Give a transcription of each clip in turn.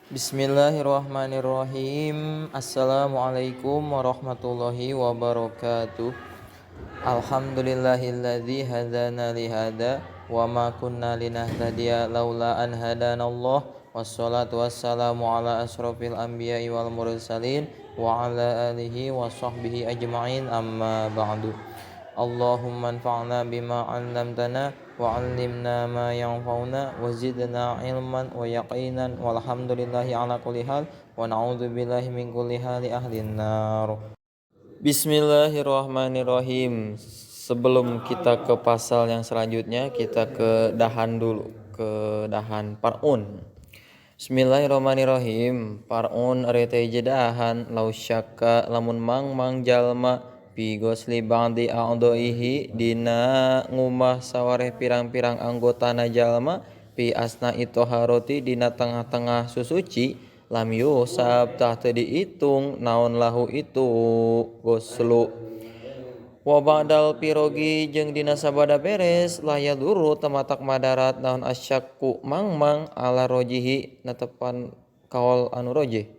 Bismillahirrahmanirrahim. Assalamualaikum warahmatullahi wabarakatuh. Alhamdulillahilladzi hadana li hada wa ma kunna linahtadiya laula an hadanallah. Wassalatu wassalamu ala asrofil anbiya'i wal mursalin wa ala alihi wa sahbihi ajma'in, amma ba'du. Allahumma anfa'na bima 'allamtana wa 'allimna ma yanfa'una wa zidna 'ilman wa yaqinan, walhamdulillahi ala kulli hal wa na'udzu billahi min kulli hali ahlin nar. Bismillahirrahmanirrahim. Sebelum kita ke pasal yang selanjutnya, kita ke dahan dulu, ke dahan far'un. Bismillahirrahmanirrahim. Far'un ari teh dahan. Lau syakka, lamun mang-mang jalma, fi ghusli ba'di a'dhaihi, dina ngumbah sawareh pirang-pirang anggotana jalma, fi asna'i thaharati, dina tengah-tengah susuci, lam yuhsab, tah teu diitung naon lahu itu ghuslu. Wa ba'dal firogi, jeung dina sabada beres, la yadurru, teu matak madarat naon asyakku mangmang, ala rojihi, netepan kaol anu rojih,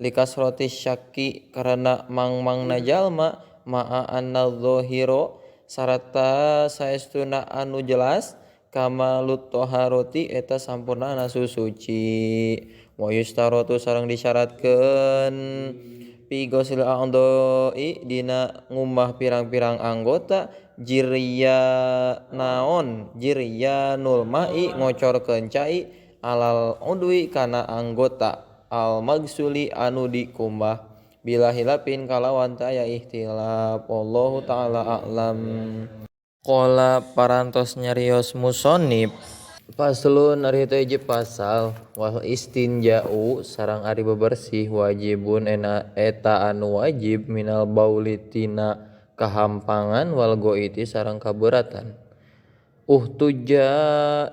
likasroti syakki, karena mangmangna jalma, ma'a anna dzahira, sarta saestuna anu jelas, kamalut thaharati, eta sampurnana susuci. Wa yushtaratu, sareng disyaratkeun, fi ghusli a'dha'i, dina ngumbah pirang-pirang anggota, jirya naon jiryanul ma'i, ngocorkeun cai, alal udwi, kana anggota, al maghsuli, anu dikumbah, bila khilafin, kalawan teu aya ikhtilaf. Wallahu taala a'lam. Qala, parantos nyarios musannif. Faslun, ari teh hiji pasal. Wal istinja'u, sareng ari bebersih, wajibun, eta anu wajib, minal bauli, tina kahampangan, wal ghaiti, sareng kabeuratan. Uhtujja,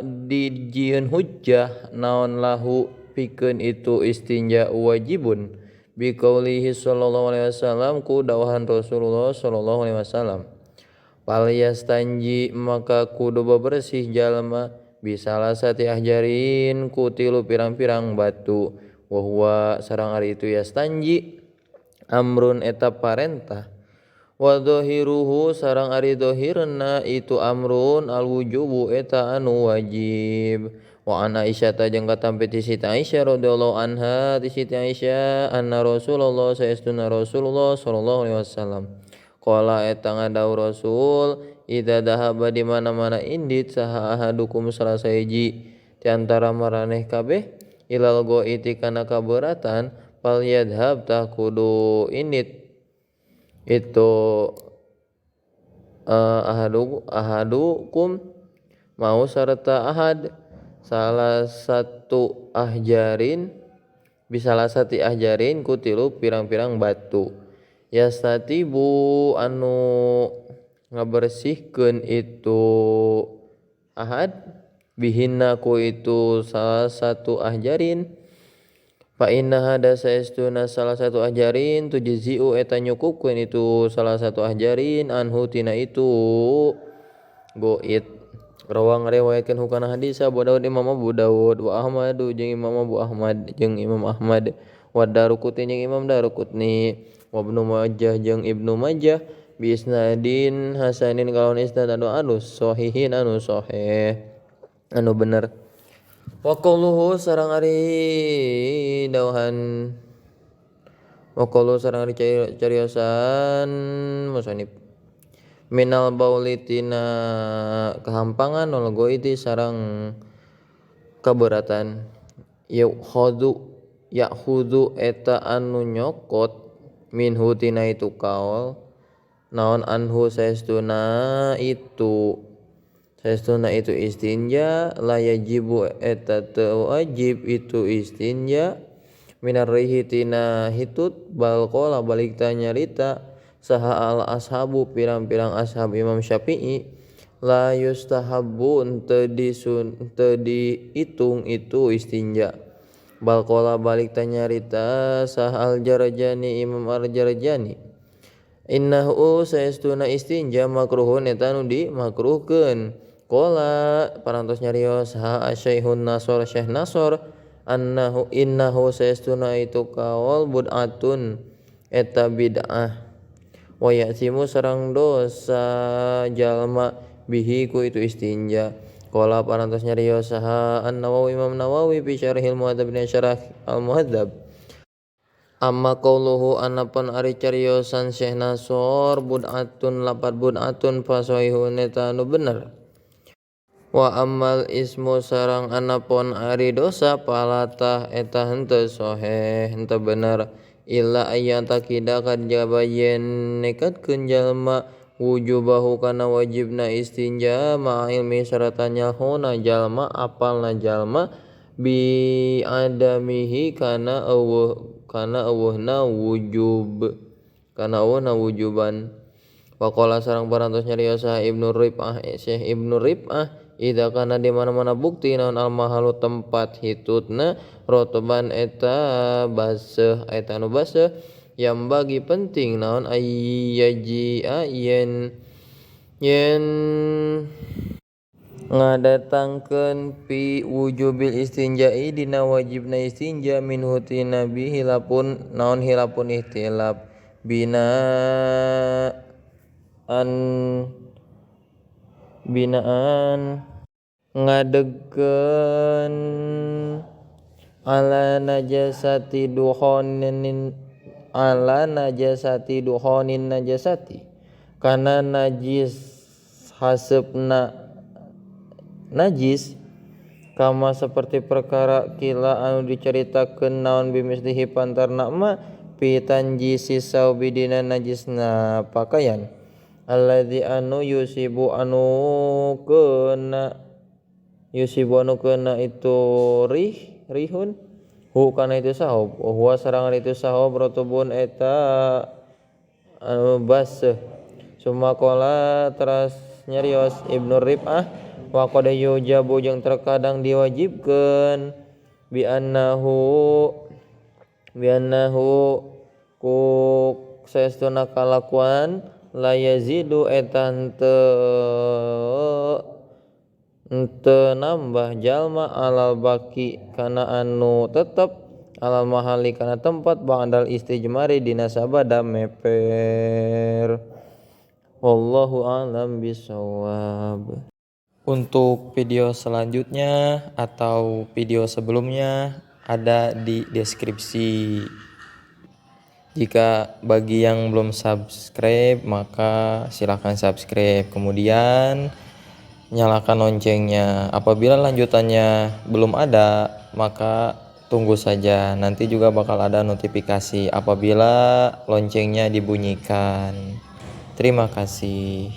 dijieun hujjah naon lahu, pikeun itu istinja wajibun, biqaulihi sallallahu alaihi wasallam, ku dawuhan Rasulullah sallallahu alaihi wasallam. Fal yastanji, maka kudu bebersih jalma, bisalasati ahjarin, ku tilu pirang-pirang batu. Wa huwa, sareng ari itu yastanji, amrun, eta parentah. Wa dhahiruhu, sareng ari dhahirna itu amrun, al wujubu, eta anu wajib. Wa an Aisyah, jeung katampi ti Siti Aisyah, radhiyallahu anha, ti Siti Aisyah, anna Rasulullah, saestuna Rasulullah sallallahu alaihi wasallam, qala, eta ngadawuh Rasul, idza dahaba, di mana-mana indit saha, ahadukum, salah sahiji ti antara maraneh kabeh, ilal ghaiti, kana kabeuratan, fal yadhhab, tah kudu indit itu ahadukum mau sarta ahad, salah satu ahjarin, bisalasati ahjarin, ku tilu pirang-pirang batu, yastatibu, anu ngabersihkeun itu ahad, bihinna, ku itu salah satu ahjarin. Fa innaha, da saestuna salah satu ahjarin, tujzi'u, eta nyukupkeun itu salah satu ahjarin, anhu, tina itu ghoit. Rawa, ngariwayatkeun hu kana hadis, Abu Daud, Imam Abu Daud, wa Ahmad, jeung Imam Abu Ahmad, jeung Imam Ahmad, wa Daruqutni, jeung Imam Daruqutni, wa Ibnu Majah, jeung Ibnu Majah, bi isnadin hasanin, kalawan isnad anu alus, sahihin, anu sahih, anu bener. Wa qauluhu, sareng ari dawuhan, wa qauluhu, sareng ari cariosan musannif, minal bauli, tina kahampangan, wal ghaiti, sareng kabeuratan, yu'khadzu, ya'khudzu, eta anu nyokot, minhu, tina itu kaol naon, anhu, saestuna itu istinja, la yajibu, eta teu wajib itu istinja, minar rihi, tina hitut. Bal qala, balik nyarita saha al ashabu, pirang-pirang ashab Imam Syafi'i, la yustahabbu, teu diitung itu istinja. Bal qala, balik nyarita saha al Jarjani, Imam al Jarjani, innahu, saestuna istinja, makruhun, eta nu dimakruhkeun. Qala, parantos nyarios saha asy-Syaikhun Nasor, Syekh Nasor. Annahu innahu saestuna itu kaol bud'atun eta bid'ah wa ya'simu sareng dosa jalma bihi ku itu istinja. Qala parantos nyarios saha An-Nawawi Imam Nawawi fi syarhil Muhadzab dina syarah Al-Muhadzab. Amma qauluhu anapun ari cariosan Syekh Nasor bud'atun lapat bud'atun fasahihun eta anu bener. Wa ammal ismu sareng anapun ari dosa palatah eta henteu soheh henteu bener illa ayyatakida kajaba yen nekadkeun jalma wujubahu kana wajibna istinja ma ilmi sarta nyahona jalma apalna jalma bi adamihi kana eueuh kana eueuhna wujub kana eueuhna wujuban. Waqala sareng parantos nyarios saha Ibnu Rif'ah Syekh Ibnu Rif'ah idza kana di mana-mana bukti naon al mahalu tempat hitutna rotoban eta baseuh eta anu baseuh yang bagi penting naon ayyaji'a yen yen ngadatangkeun fi wujubil istinja'i dina wajibna istinja minhu tina bi hilapun naon hilapun ihtilaf bina an binaan ngadegkeun ala najasati duhonin ala najasati duhonin najasati kana najis haseupna najis kama seperti perkara kila anu dicaritakeun naon bimislihi pantarna ma fi tanjisi saubi dina najisna pakaian alladzi anu yusibu anu keuna yusibu anu keuna itu rih rihun hu kana itu sahob huwa sarangan itu sahob rotubun eta anu baseuh. Summa qala teras nyarios Ibnu Rif'ah wa qad yujabu jeung terkadang diwajibkeun bi annahu ku saestuna kalakuan la yazidu eta henteu nambah jalma alal baki kana anu tetep alal mahali kana tempat ba'dal istijmari dina sabada meper. Wallahu a'lam bisawab. Untuk video selanjutnya atau video sebelumnya ada di deskripsi. Jika bagi yang belum subscribe maka silakan subscribe, kemudian nyalakan loncengnya. Apabila lanjutannya belum ada maka tunggu saja, nanti juga bakal ada notifikasi apabila loncengnya dibunyikan. Terima kasih.